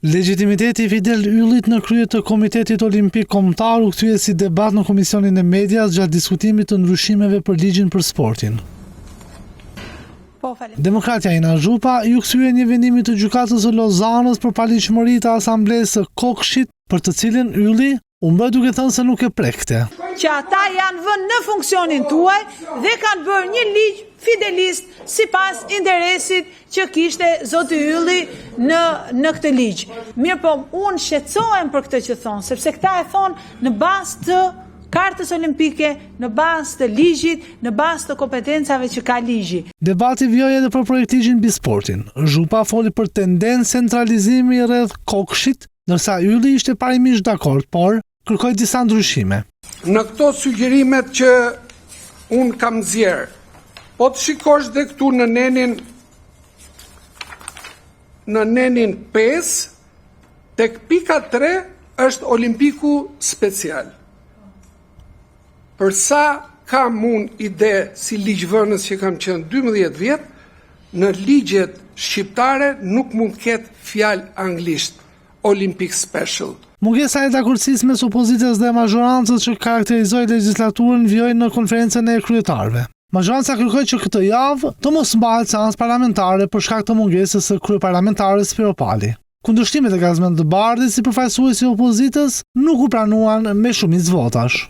Legjitimiteti i Fidel Yllit në krye të Komitetit Olimpik Kombëtar u kthye si debat në Komisionin e Medias gjatë diskutimit të ndryshimeve për ligjin për sportin. Demokratja Ina Zhupa iu kthye një vendimi të Gjykatës së Lozanës për paligjshmëri të Asamblesë së KOKSH-it, për të cilin Ylli U mbrojt duke thënë se nuk e prekte. Që ata janë vënë në funksionin tuaj dhe kanë bërë një ligj fidelist sipas interesit që kishte zoti Ylli në në këtë ligj. Mirëpo, unë shqetësohem për këtë që thonë, sepse këta e thonë në bazë të kartës olimpike, në bazë të ligjit, në bazë të kompetencave që ka ligji. Debati vijoi edhe për projektligjin mbi sportin. Zhupa foli për tendencë centralizimi rreth KOKSH-it, Ndërsa Ylli ishte parimisht dakord, por kërkoi disa ndryshime. Në këto sugjerimet që unë kam nxjerrë, po të shikosh dhe këtu në nenin në nenin 5, tek pika 3 është olimpiku special. Për sa kam unë ide si ligjvënës që kam qenë 12 vjet, në ligjet shqiptare nuk mund të ketë fjalë anglisht, Olympic Special. Mungesa e dakordësisë mes opozitës dhe mazhorancës që karakterizoi legjislaturën vijoi në konferencën e kryetarëve. Mazhoranca kërkoi që këtë javë të mos mbahet seancë parlamentare për shkak të mungesës së kryeparlamentares Spiropali. Kundërshtimet e Gazment Bardhit si përfaqësues i opozitës nuk u pranuan me shumicë votash.